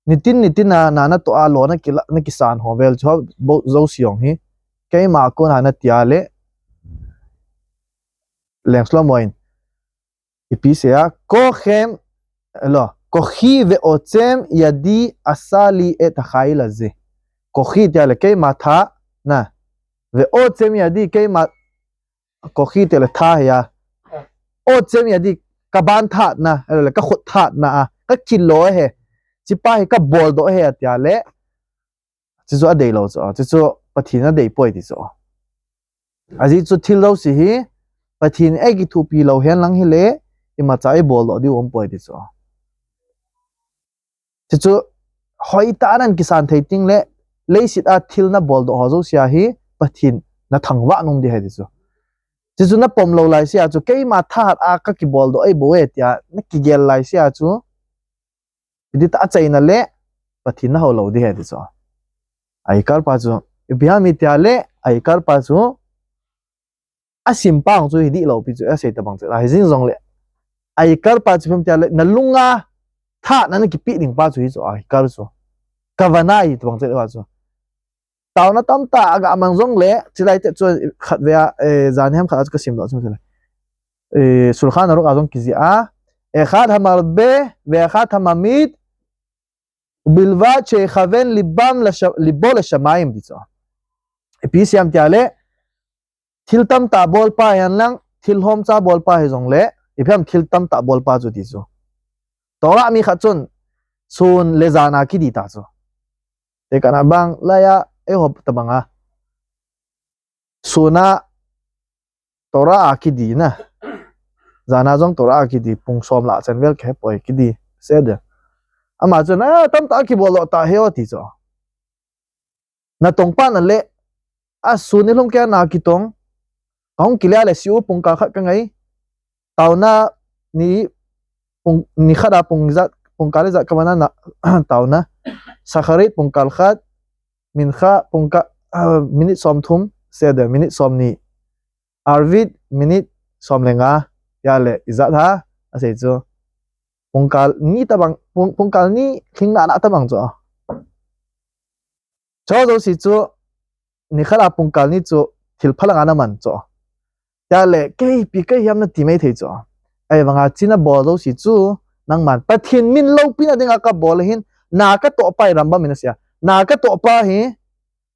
nitin, nitin a, na, natoh a, lo nakila, nakisan ho vel chu, bou jouse jong hi, keima a kon a nati a le, Leng Shlomo in, Ipi asei a, kohem, lo, kochi ve'otzem yadi asa li et ha'il hazeh. Kochi tia le keima tha, na. Ve'otzem yadi keima, kochi tia le tha ahi a. Otzem yadi kaban tha na, lo le kakhut tha na a, kakilo ahi. Chi pa hi kaboldoh ahi tia le. Chuchu adei lou chu, chuchu Pathen adei poi ti chu. Ajeh chu thil jouse hi, Pathen in eikithopi lou hen lang hile, imacha iboldoh diu um poi ti chu. Chuchu hoitah a nakisan thei teng le, leiset a thil nabol doh ho jouse a hi Pathen nathangvah nom ding ahi tichu. Chuchu napom lou laisea chu, keima thahat a kakibol doh ahi bou e tia nakigel laisea chu, ipi tah a achaina le Pathen nahou lou ding ahi tichu. Aikar pa chu, ipi ham itia le, aikar pa chu, asim pa chu hi dihlou pi chu asei tabang chu. Ahi jing jongle, aikar pa chu ipi ham itia le, nalunga thahatna nakipeh ding pa chu hichu aikar chu. Kavanah ahi tabang chu pa chu. Taona tamtah aga mang jongle, chulai tah chu khatvei a, eh, janhi ham khat a chu kasim doh chu le. Eh, Shulchan Aruch a jong kijih a, אחד המרבה ואחד הממעיט ובלבד שיכוון לבם לש-, לבו לשמים, ti chu. Ipi sei ham itia le, thil tamtah bolpa hihen lang, thil lhomcha bolpa hijongle, ipi ham thil tamtah bolpa chu ti chu. Torah mi khat chun, sun le jan a kidi ta chu. Tekahna bang, laiya, eiho tabang a. Sun a Torah a kidi na. Jan a jong Torah a kidi, pung som lah chan vel kihepoi kidi. Seder. Ama chun, "Ah, tamtah kibol lou ta he o," ti chu. Natong pan ale, a sun nilhum keiya nakitong. Kahung kile le shiur pungkal khat kangai. Taona ni pung, nikhat a pung ijat, pungkal ijat kaman a, taona. Shacharit pungkal khat, mincha pungkal, ah, minute somthum, seder minute somni. Arvit minute som le nga, ya le ijat ham, asei chu. Pungkal ni tabang, pung, pungkal ni lhingnana tabang chu. Chujouse chu, nikhat a pungkal ni chu, thil phalang a naman chu. Tia le, kei ipi kahi ham nati maithei chu. Ahivanga hiche nabol jouse chu, nangman Pathen min loupina dinga kabol ahin, na katoh pa hi Rambam in asei a. Na katoh pa hi,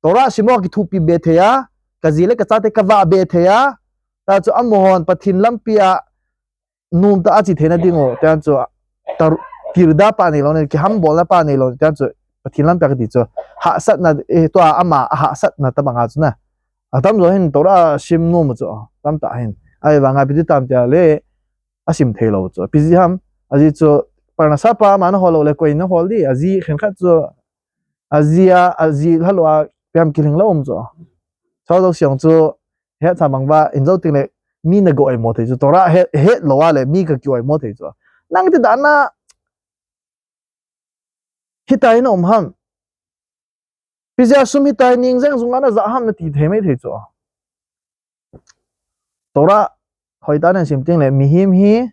Torah sim ho kithopi be thei a, kaji le kachate kavah be thei a, ta chu amahon Pathen lampi a, nomtah a che theina ding u, tichu, tar-, tirda pa neilou, kihambolna pa neilou, tichu, Pathen lampi a kati chu, hahsatna, eh, tua ama, ahahsatna tabang a chu na. Atamjo hin Torah sim nom chu, tamtah hin. Ahivanga ipi ti tam tia le, asim theilou chu. Ipi jeh ham, ajeh chu, parnasa pa ama nahol lou le, koi nahol ding, ajeh khenkhat chu, ajeh a, ajeh lhalou a, ipi ham kilhinglou um chu. Chujouse chu, hetsa bang uva, injo teng le, mi nago oimo thei chu, Torah het, hetlou a le, mi kaki oimo thei chu. Nang ti dan a, hitia hi na um ham. Ipi jeh a sum hitia hi ning jeng jung a najah ham nati thei maithei chu. Torah, hoitah a nasim teng le, mihem hi,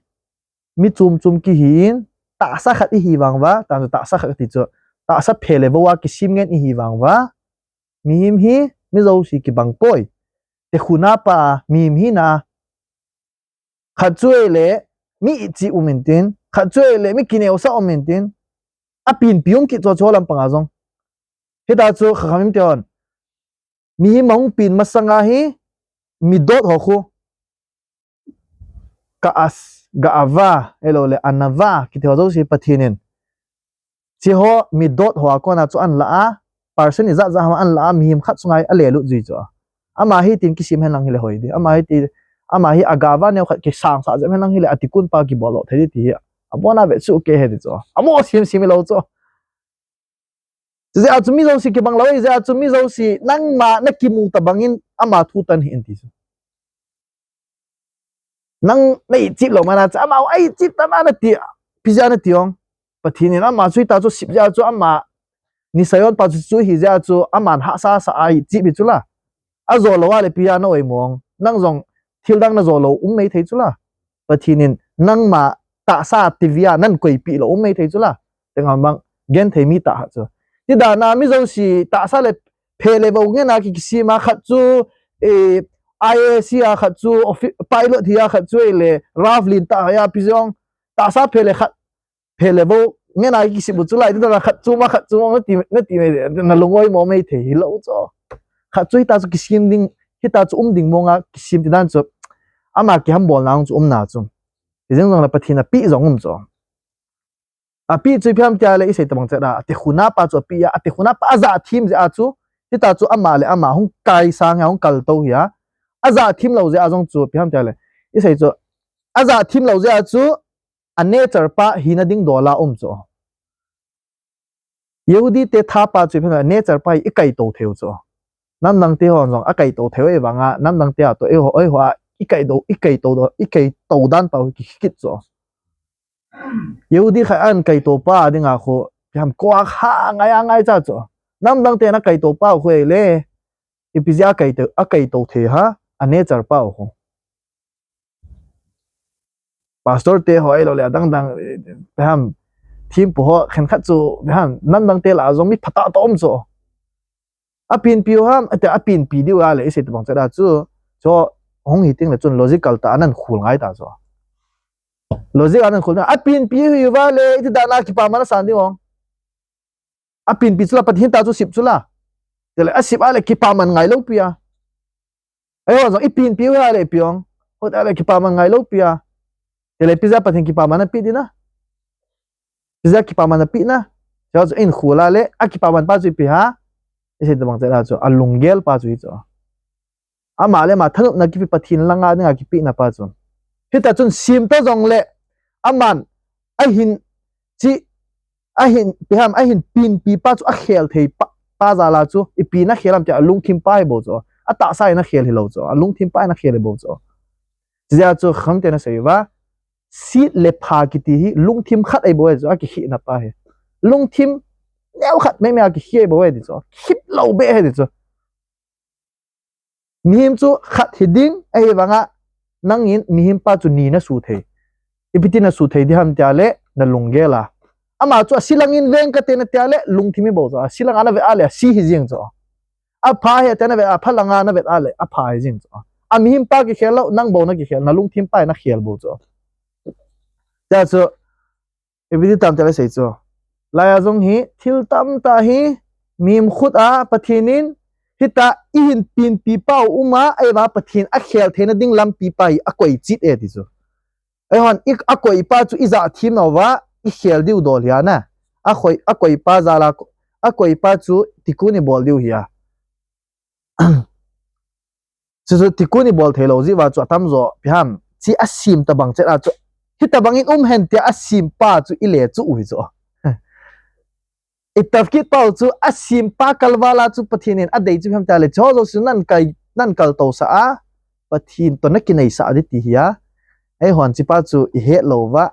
mi chom chom kihi in, tahsa khat ihi vang uva, tichu tahsa khat kati chu, tahsa phe le vou a kisem ngen ihi vang uva, mihem hi, mi jouse kibang poi. Tichun apa, mihem hina. Khat chu ahile, mi itchip um intin, khat chu ahile, mi kineosah um intin, apinpi um kit chu chu lampang a jong. Hita chu Chachamim tehon, mihem ahung pin masang a hi, midot ho khu, ka'as, ga'ava, ahilou le, anava, kiti ho jouse Pathen in. Hiche ho midot ho a kona chu ahin la a, percent ijat jat ham ahin la a, mihem khat sunga hi alelut jui chu. Ama hi tin kisem hen lang hile hoi ding. Ama hi ti, ama hi agava neo khat kisangsah jep hen lang hile, atikkun pa kibol lou thei ding ti hi. Abona ve chu kei he ti chu. Amo sim sim lou chu. Hijeh a chu mi jouse kibang lou, hijeh a chu mi jouse nangma nakimu tabang in ama thu tan hih in ti chu. Nang na itchip lou mana chu, ama itchip ta mana ti, ipi jeh a nati ong. Pathen in ama chu hita chu sip jeh a chu ama, nisayon pa chu chu hi jeh a chu aman hahsa sa a itchip hi chu la. Ajo lou a le ipi a na oimo ong. Nang jong thil dang najo lou um maithei chu la. Pathen in nangma tahsa tivia nan koipeh lou um maithei chu la. Tenga bang, genthei mi tah ha chu. Ti dan a mi jouse tahsa le phe le vou ngen a ki, kisem a khat chu, eh, I A S a khat chu, offi-, pilot hi a khat chu, eh, le, RAF lentah hi a ipi jong, tahsa phe le khat, phe le vou ngen a kisem u chu lai, ti dan a khat chu ma khat chu ma nati, nati mai, nalung oimo maithei hilou chu. Khat chu hita chu kisem ding, hita chu um ding mong a kisem ti dan chu, ama kihambolna chu umna chu. Ti jeng jong le Pathen in apeh jong um chu. Apeh chu ipi ham tia le isei tabang chet a, atichun apa chu apeh a, atichun apa ajah them jeh a chu, hita chu ama le ama hung kaisang hi a, hung kaltou hi a, ajah them lou jeh a jong chu ipi ham tia le, isei chu, ajah them lou jeh a chu, a nature pa hina ding dol a um chu. Yehudi te thapa chu ipi ham, nature pa hi i kaitou thei u chu. Namdang te hon jong a kaitou thei u, ahivanga namdang te a toh eiho, eiho a i kaitou, i kaitou, i kaitou dan pa u kikit chu. Yehudi khat a kaitou pa dinga khu, ipi ham, koi a kha ngai a ngai cha chu. Namdang te na kaitou pa u khu le, ipi jeh a kaitou, a kaitou thei ham, a nature pa u khu. Pastor te ho ahilou le adang dang, ipi ham, thempu ho khenkhat chu, ipi ham, namdang te lah a jong mi phatah toh um chu. A penpi u ham, ati a penpi diu a le, i sei tabang chet a chu, chu hung hi teng le chun logical tah a nan khol ngai ta chu. Logic a nan khol ngai, a penpi u hi uva le, iti dan a kipaman a san diu ham. A penpi chu la, Pathen ta chu sip chu la. Chule a sip a le kipaman ngai lou pi a. Eiho jong i penpi u hi a le ipi ham. Hot a le kipaman ngai lou pi a. Chule ipi jeh a Pathen kipaman a pe ding na. Ipi jeh a kipaman a pe na. Chu chu in khol a le, a kipaman pa chu ipi ham. I sei tabang chet a chu, a lunggel pa chu hi chu. Ama le ama thanopna kipe, Pathen langa dinga kipehna pa chu. Hita chun sem ta jong le, aman, ahin, chi, ahin, ipi ham, ahin penpi pa chu a khel thei pa, pa jal a chu, ipi na khel ham tia, a lungthim pa hi bou chu. A tahsa in a khel hilou chu. A lungthim pa in a khel hi bou chu. Chijeh a chu, khamte na sei uva, set le pha kiti hi, lungthim khat ahi bou ahi chu, a kikhehna pa hi. Lungthim neo khat mei mei a kikheh ahi bou ahi ti chu. Khit lou beh ahi ti chu. Mihem chu khat hi ding, ahivanga nangin mihem pa chu ni na su thei. Ipi ti na su thei ding ham tia le, na lunggel a. Ama chu a se langin veng kate na tia le, lungthim hi bou chu. A se langa na vet a le, a se hi jeng chu. A pha hi tia na vet a, pha langa na vet a le, a pha hi jeng chu. A mihem pa kikhel lou, nang bou na kikhel, na lungthim pa hi na khel bou chu. Tia chu, ipi ti tam tia le sei chu. Lai a jong hi, thil tamtah hi, mihem khut a, Pathen in, hita i hin penpi pa u um a, ahivang Pathen a khel theina ding lampi pa hi a koi chit e ti chu. Eihon, i, a koi pa chu i jah them nauva, i khel diu dol hi a na. A koi, a koi pa jal a, a koi pa chu tikkun i bol diu hi a. Chu chu tikkun i bol thei lou jeh uva chu atam jo, ipi ham, chi a sem tabang chet a chu. Hitabang in um hen tia a sem pa chu i le chu u hi chu. I tafkit pa u chu a sem pa kalval a chu Pathen in a dei chu ipi ham tia le, chu jouse nan kai, nan kaltou sah a, Pathen toh na kinai sah ding ti hi a. Eihon chi pa chu i het lou uva.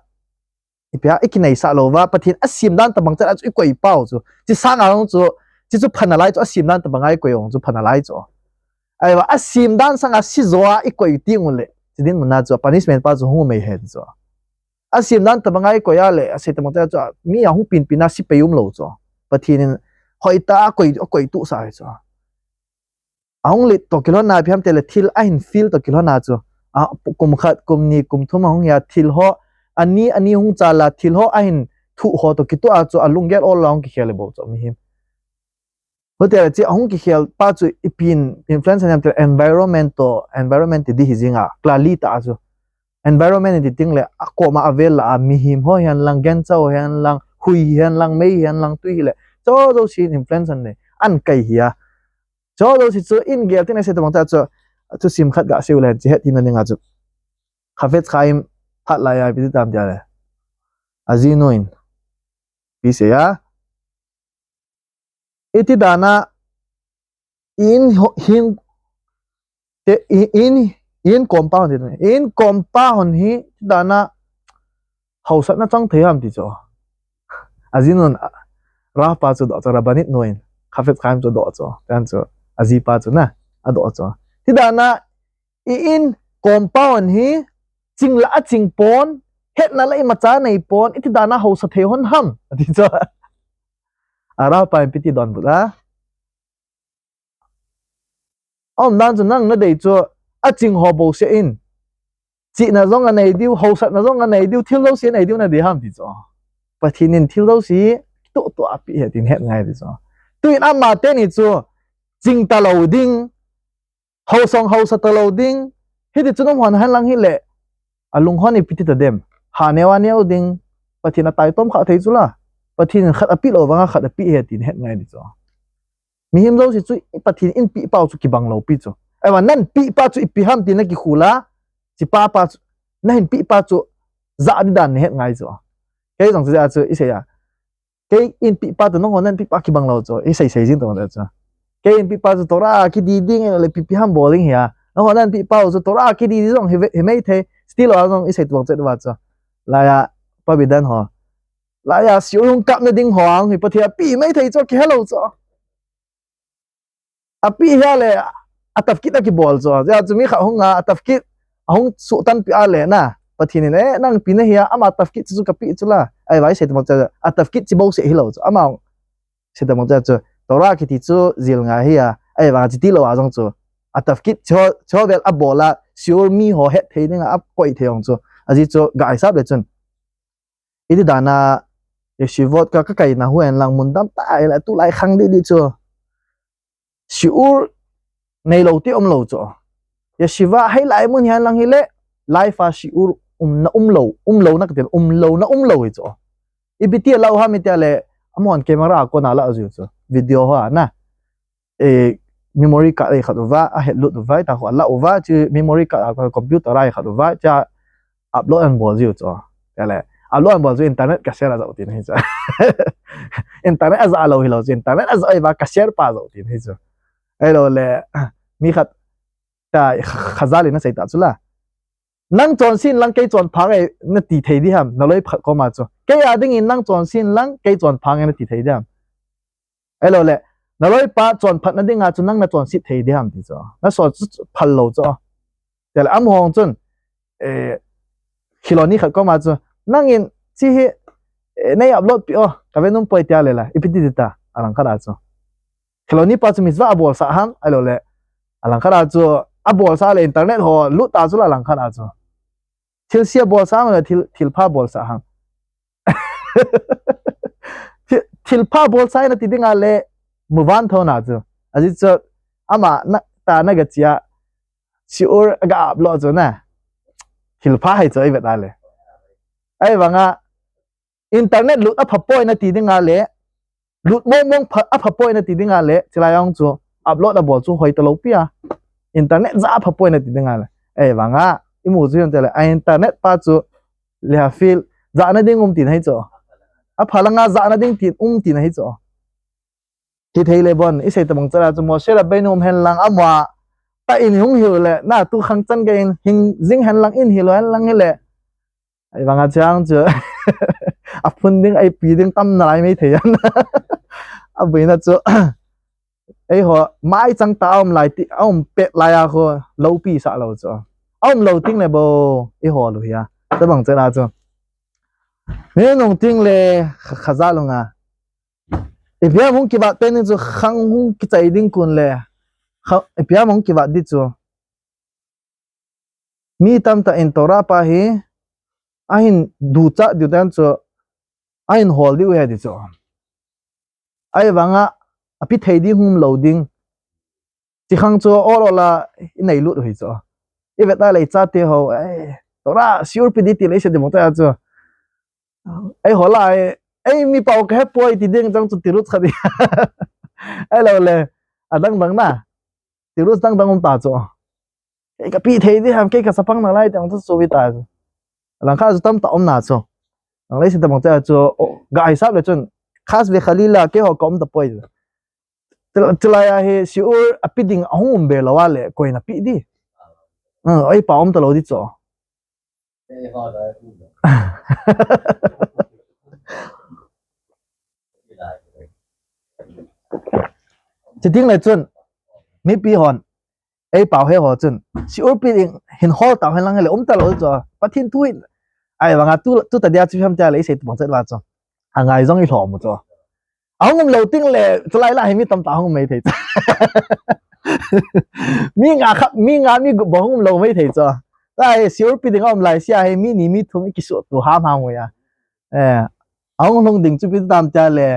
Ipi a, i kinai sah lou uva, Pathen a sem dan tabang chet a chu i koi pa u chu. Chi sang a jong chu, chi chu pha nalai chu, a sem dan tabang a i koi jong chu pha nalai chu. Ahivang, a sem dan sang a se jo a i koi teng u le. Chi dinmun a chu, punishment pa chu hung um e ti chu. A sem dan tabang a i koi a le, a sei tabang chet a chu, mi a hung penpi na se pei um lou chu. Pathen in hoitah a koi, a koi tuh sah hi chu. A hung lit toh kilhon a ipi ham tia le thil a hin feel toh kilhon a chu. A, kum khat, kum ni, kum thum a hung hi a thil ho. A ni, a ni hung chal a thil ho a hin thuh ho toh kitoh a chu a lunggel ol a hung kikhel hi bou chu mihem. Hiti le chi a hung kikhel pa chu ipi in influence a ham tia le environment toh, environment ti ding hi jing a, clearly tah a chu. Environment i ti teng le a kom a avel lah a mihem ho hihen lang, gancha ho hihen lang, hui hihen lang, mei hihen lang, tui hi le. Chu jouse in influence an nei, an kai hi a. Chu jouse chu in gel teng le sei tabang chet a chu, thusim khat ga sei u le hen, chi het theina ding a chu. Chafetz Chaim phat lai a ipi ti tam tia le. A jinu in. Ipi sei a. Iti dan a in ho-, hin, te, in, in, in kom pa hon ti, in kom pa hon hi, iti dan a hausatna chang thei ham ti chu. A jinun, a, Rav pa chu doh chu, Rabbanit nu in, Chafetz Chaim chu doh chu, tia chu, a ji pa chu na, a doh chu. Iti dan a, i in kom pa hon hi, ching la a ching pon, hetna la imacha nei pon, iti dan a hausa thei hon ham, a ti chu. A Rav pa in ipi ti donbut a. Aumdan chu nang na dei chu a ching ho bouseh in. Chihna jong a nei diu, hausatna jong a nei diu, thil jouse a nei diu na dei ham ti chu. Pathen in thil jouse tuh tuh a pe e tin het ngai ti chu. Tuin ama teni chu ching talou ding, hausong hausa talou ding, hiti chun um hon hen lang hi le, a lung hon ipi ti ta dem, ha neo a neo ding, Pathen a taitom kha thei chu la, Pathen in khat a pe lou vang a khat a pe e tin het ngai ti chu. Mihem jouse chu Pathen in pe pau chu kibang lou pi chu. Ahivang nan pe pa chu ipi ham ti na kikhol a, chi pa pa chu, na hin pe pa chu, ja di dan na het ngai chu. Kei jong chu ja chu i sei a. Kei in pipa chu nangho nan pipa kibang lou chu. I sei sei jing tong chu. Kei in pipa chu Torah kidi ding le pipi ham bol ding hi a. Nangho nan pipa chu Torah kidi ding jong hi ve-, hi mai thei. Still a jong i sei tuang chet va chu. Laiya pa bidan ho. Laiya siu hung kap na ding ho ang hi Pathen a pi mai thei chu kihelou chu. Api hia le, a tafkit a kibol chu. Ja chu mi kha hung a, a tafkit, a hung sutan pi a le na. Pathen in, eh, nang pi na hia, ama tafkit chu ka pi chu la. Ahivang i sei tamo chu, a tafkit chi bo se hilou chu. Ama sei tamo chu, Torah kiti chu jil ngai hia. Ahivang chi ti lou a jong chu. A tafkit chu, chu vel a bol a, siu mi ho het thei ding a, a koi thei ong chu. Aji chu, ga i sap le chun. Iti dan a, yeshivot ka, ka kai na hu en lang mun dam ta, en la tu lai khang di di chu. Siu nei lou ti um lou chu. Yeshiva hei lai mun hian lang hi le, live a siu um na um lou, um lou na ka ti, um lou na um lou hi chu. I bi ti lau ha mi ti le, amahon camera a kona la ju chu. Video ho a na. Eh, memory card ei khat uva, a het lut uva, ta khu a la uva, chu memory card a computer a ei khat uva, cha upload an bol jiu chu. Tele, upload an bol chu internet ka share a jao tin hi chu. Internet a ja lou hilou chu, internet a ja uva ka share pa jao tin hi chu. Ahilou le, mi khat ta kha-, khaza le na sei ta chu la. Nang chonse in lang kei chonpha nge na ti thei di ham, na loi phat koma chu. Kei a ding in nang chonse in lang kei chonpha nge na ti thei di ham. Ahilou le, na loipa chonphat na ding a chu nang na chonset thei di ham ti chu. Na son chu phal lou chu. Tele amahon chun, eh, Khiloni khat koma chu, nang in chi hi, eh, nei upload pi o, ka ve num poi tia le la, ipi ti ti ta, a lang khat a chu. Khiloni pa chu mitzvah a bol sa ham, ahilou le, a lang khat a chu, a bol sa le internet ho, lut ta chu la a lang khat a chu. Thil sia bol sa ham, le thil, thil pha bol sa ham. Thil, thil pha bol sa na ti ding a le, muvan tho na chu. Aji chu, ama na, ta na ga chia, siu a ga upload chu na. Thil pha hai chu, i vet a le. Ahivang a, internet lut a pha poi na ti ding a le, lut mong mong pha, a pha poi na ti ding a le, chilai ong chu, upload a bol chu hoi ta lou pi a. Internet ja a pha poi na ti ding a le. Ahivang a, i mu chu hian tele, a internet pa chu, le ha feel, ja na ding um tin hai chu. A pha lang a ja na ding tin um tin hai chu. Ti thei le bon, i sei ta bang chala chu Moshe Rabbeinu um hen lang ama, ta in hung hil le, na tu khang chan ka in hing jing hen lang in hil hen lang hi le. Ahivang a chang chu, a phun ding, a pi ding tam na lai mai thei an. A buina chu, eiho, mai chang ta a um lai ti, a um pet lai a khu, lou pi sa lou chu. A um lou ting le bo, eiho lu hi a. Ta bang chala chu. Mi nung ting le, kha, khaza lung a. Ipi ham hung kivat pen in chu khang hung kichai ding kun le. Kha, ipi ham hung kivat di chu. Mi tamtah in Torah pa hi, ahin ducha diu dan chu, ahin hol diu he di chu. Ahivang a, a pi thei ding hung um lou ding. Chi khang chu ol ol a i nei lut u hi chu. I vet a le i chate ho, eh, Torah shiur pi di ti le i sei di mong ta chu. Eiho lai, eh, ei mi pau ka he poi ti ding chang chu tirut kha di. Ahilou le, a dang dang na. Tirut dang dang um ta chu. Kei ka pi thei di ham, kei ka chapang na lai ti ang chu chu vi ta chu. Lang kha chu tamtah um na chu. Nang le i sei ta mong ta chu, o, ga hisap le chun, khas ve khalila, keiho ka um ta poi. Chulai a hi shiur a pi ding a hung um be lou a le, koi na pi di. Ah, ei pa um ta lou di chu. Chi ting le chun, mipi hon, ei pau he ho chun, shiur pi ding hin hol ta hen lang le um ta lou chu. Pathen thu hin, ahivang a tu, tu ta dia chu ham tia le i sei tu bang chet va chu. A ngai jong i hlom u chu. A hung um lou ting le, chulai la hi mi tamtah hung um mai thei chu. Mi nga kha, mi nga mi gup bou hung um lou mai thei chu. Lai shiur pi ding a um lai sia hi mi ni mi thum i kisuh tu ham ham u ya. Eh, a hung lhung ding chu pi tam tia le.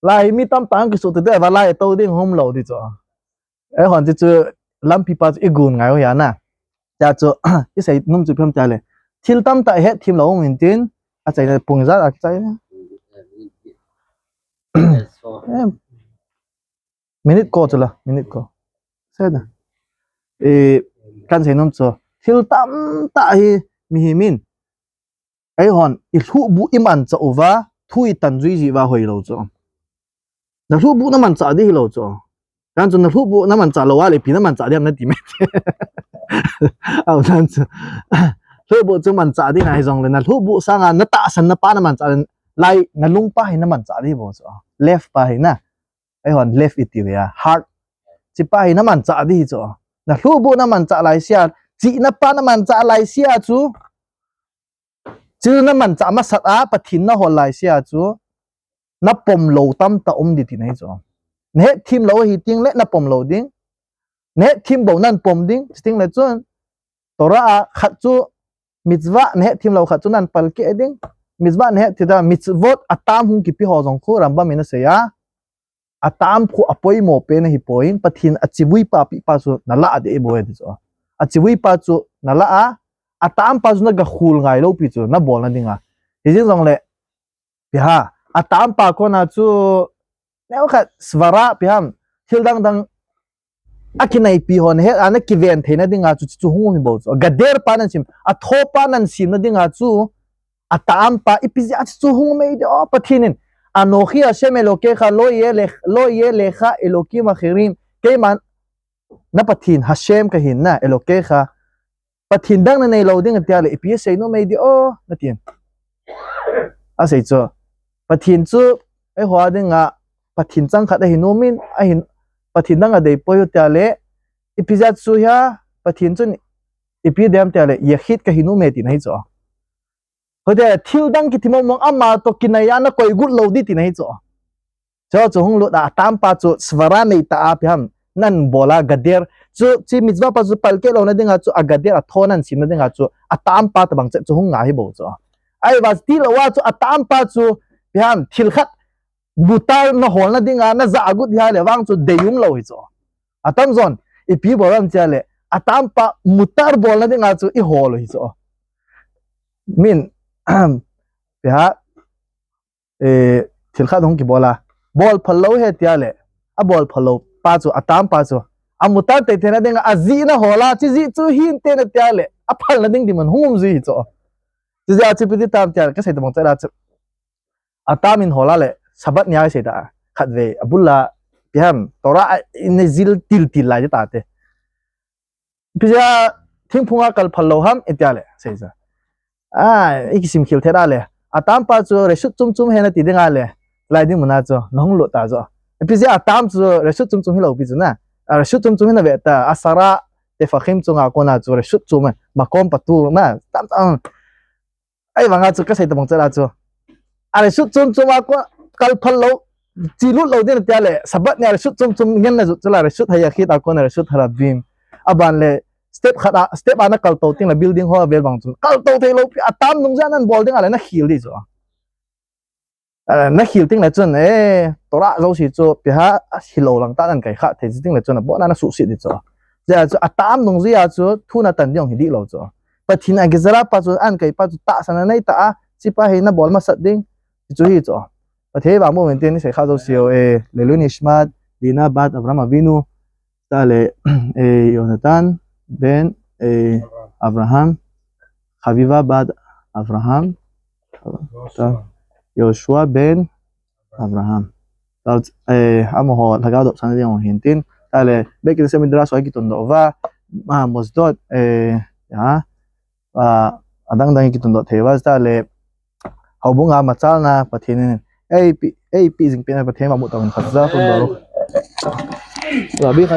Lai hi mi tamtah hung kisuh tu te va lai to ding hung um lou di chu. Eihon chu chu lampi pa chu i gun ngai u ya na. Tia chu, i sei num chu pi ham tia le. Thil tamtah i het thim lou hung in tin, a chaina pung ijat a kichai. Em. Minute ko chu la, minute ko. Se na. E, kan sei num chu. Thil tamtah hi mihem in. Eihon, i lhuh bu i man cha uva, thu i tan jui ji va hoi lo chu. Na lhubu na mancha di hi lo chu. Kan chu na lhubu na mancha lo a le ipi na mancha di ham na ti me. Au tan chu. Lhubu chu mancha di na hi jong le na lhubu sanga na tahsan na pa na mancha lai na lung pa hi na mancha di bo chu. Left pa hi na. Ei hon left i ti ve a heart. Chi pa hi na mancha di hi chu. Na lhubu na mancha lai sia. Chi na pa na mancha lai sia chu. Chu na mancha masat a Pathin na hol lai sia chu. Na pom lo tam ta um di ti na hi chu. Na het thim lo hi ting le na pom lo ding. Na het thim bo nan pom ding. Chi ting le chun. Torah a khat chu mitzvah na het thim lo khat chu nan palkeh ding. Mitzvah na het thim ta mitzvot a tam hung kipi ho jong khu Rambam in a sei a. A tam khu a poimo pen a hi poi in Pathin a chivui pa pi pa chu na la a de bo e ti chu. A chivui pa chu na la a. A tam pa chu na ga khul ngai lo pi chu na bol na ding a. Hi jing jong le pi ha. A tam pa kona chu neo khat svara pi ham. Thil dang dang a kinai pi hon he a na kiven thei na ding a chu chu hung um hi bo chu. Gader pa nan sim. A tho pa nan sim na ding a chu. A tam pa ipi jeh a chu hung mei de o Pathin in. Anochi Hashem Elokecha lo yeh le lo yeh lecha Elokim acherim. Keiman na Pathin Hashem ka hin na Elokecha. Pathin dang na nei lo ding a tia le ipi sei nom mei de o na tin. A sei chu. Pathin chu ei ho a ding a Pathin chang khat a hi nom in a hin Pathin dang a dei poi u tia le ipi jat chu hia Pathin chun ipi dem tia le yachid ka hi nom e ti na hi chu. Hoite thil dang kithim mong mong ama to kinai a na koi gut lo di ti na hi chu. Chu chu hung lut a, a tam pa chu svara nei ta a pi ham nan bol a gader. Chu chi mitzvah pa chu palkeh lo na ding a chu a gader a tho nan sim na ding a chu a tam pa ta bang che chu hung nga hi bo chu. Ai va ti lo a chu a tam pa chu pi ham thil khat mutar na hol na ding a na ja gut hi a le vang chu dei um lo hi chu. A tam jon ipi bol am tia le a tam pa mutar bol na ding a chu i hol hi chu. Min pi ha eh, thil khat hung kibol a. Bol phal lo he tia le. A bol phal lo pa chu, a tam pa chu. A mutar te te na ding a, a ji na hol a, chi ji chu hin te na tia le. A phal na ding di man hung um ji hi chu. Chi ji a chi pi ti tam tia le, ka sei ta bang cha la chu. A tam in hol a le, Sabbath nia sei ta. Khat ve, a bul la, pi ham, Torah a in zil til til lai ta te. Pi jeh a thingphung a kal phal lo ham, i tia le, sei chu. A, i kisim khel thei a le. A tam pa chu reshut chum chum he na ti ding a le. Lai ding mun a chu, na hung lut ta chu. Pi jeh a tam chu reshut chum chum hi lo pi chu na. A reshut chum chum hi na ve ta, asara tefachim chunga kona chu reshut chum, makom patur na. Tam tam. Ai vang a chu ka sei ta bang cha la chu. A reshut chum chum a ko kal phal lo. Chi lut lo din tia le. Sabbath nia reshut chum chum ngen na ju cha la reshut hayachid a kona reshut harabim. A ban le step khat a, step a na kal to ting la building ho vel bang chu. Kal to thei lo pi a tam nung ja nan bol ding a le na khel di chu. A, na khel ting le chun, eh, Torah jouse chu pi ha a hi lo lang ta nan kai kha thei ting le chun a bo na na su si di chu. Ja chu a tam nung ji a chu thu na tan ding hi di lo chu. Pathin a gezerah pa chu an kai pa chu tahsan a nei ta a, chi pa hi na bol masat ding, ti chu hi chu. Pathe va mo men tin sei kha jouse o, eh, Leilu Nishmat, Dina bat Avraham Avinu, ta le, eh, Yonatan, ben, eh, Avraham, Chaviva bat Avraham, ta, Yoshua ben Avraham. Ta, eh, amaho lhagao dopsang ding hin tin. Ta le, Beit Knesset Midrash ho kitundoh uva, ma, mosdot, eh, ya, a, adang dang kitundoh thei uva, ta le, houbung a machalna Pathen in, ei pi, ei pi jing pen Pathen ma mu ta un khat ja tundoh. Rabbi